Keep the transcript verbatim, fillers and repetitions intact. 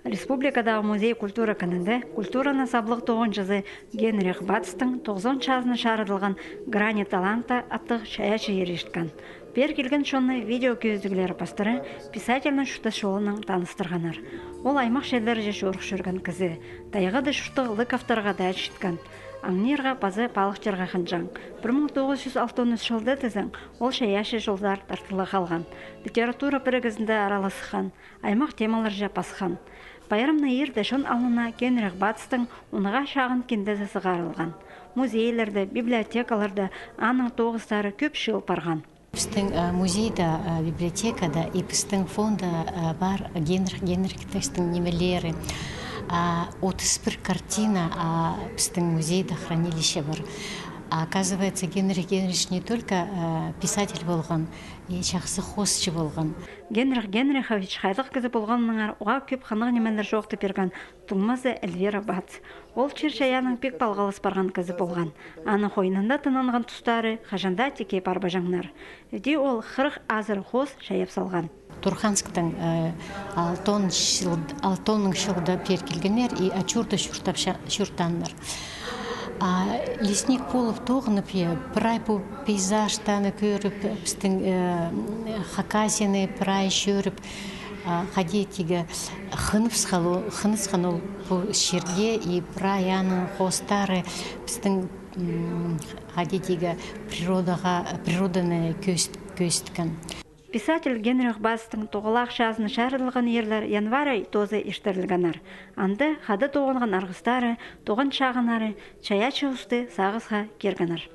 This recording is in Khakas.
Республикадағы музей культура кінінде культураны саблығ тоғынҷызы Генрих Бацтың тоғызон чазына чарыдылған «Грани таланта» аттығ чайаачы ирткен. Пеер килген чонны видео кӧзідіглері пастыра писательнің чуртас чолынаң таныстырғаннар. Ол аймах чирлерҷе чорых чӧрген кізі, тайғада чуртағ Лыковтарға даа читкен. Аңнирға паза палыхтирға хынҷаң. Пір муң тоғыс чӱс алтон ӱс чылда тізең, ол чайаачы чолзар тартыла халған. Литература пірігізінде араласхан, аймах темаларҷа пасхан. Пайрамнаң ирде чон алнына Генрих Бацтың унаға чағын киндезі сығарылған. Музейлерде, библиотекаларда аның тоғыстары кӧп чыыл парған. Пістің, а, музейде, а, библиотекада и пістің фонда, а, пар Генрих Генрихтің нимелері. А, отыс пір картина, а, пістің музейде хранилище пар. А, оказывается, Генрих Генрихич не только, а, писатель полған, и чахсы хоосчы полған. Генрих Генрихович хайдағ кізі полғанынаңар уғаа кӧп хынығ нимелер чоохтап пирген туңмазы Эльвира Бац. Ол чир-чайааннаң пик палғалыс парған кізі полған. Аның хойнында тынанған тустары хаҷан даа тикке парбаҷаңнар. Іди ол хырых азыра хоос чайап салған. Турханскта, э, алтон чыл-, алтонынҷы чылда пеер килгеннер и ачурда чуртап ча-, чуртааннар. А лесник полып тоғынып, я, прай пу пейзажтарны кӧріп, пістің, э, Хакасияны прай чӧріп, а, хайди тигі, хыныбысхан ол, хыныбысхан ол пу чирге и прай аның хоостары пістің, м, хайди тигі, природаға, природаны кӧс-, кӧзіткен. Писатель Генрих Бацтың тоғалах чазына чарыдылған ирлер январь ай тооза иртірілгеннер. Анда хада тоғынған арғыстары, тоған чағыннары чайаачы устығ сағысха киргеннер.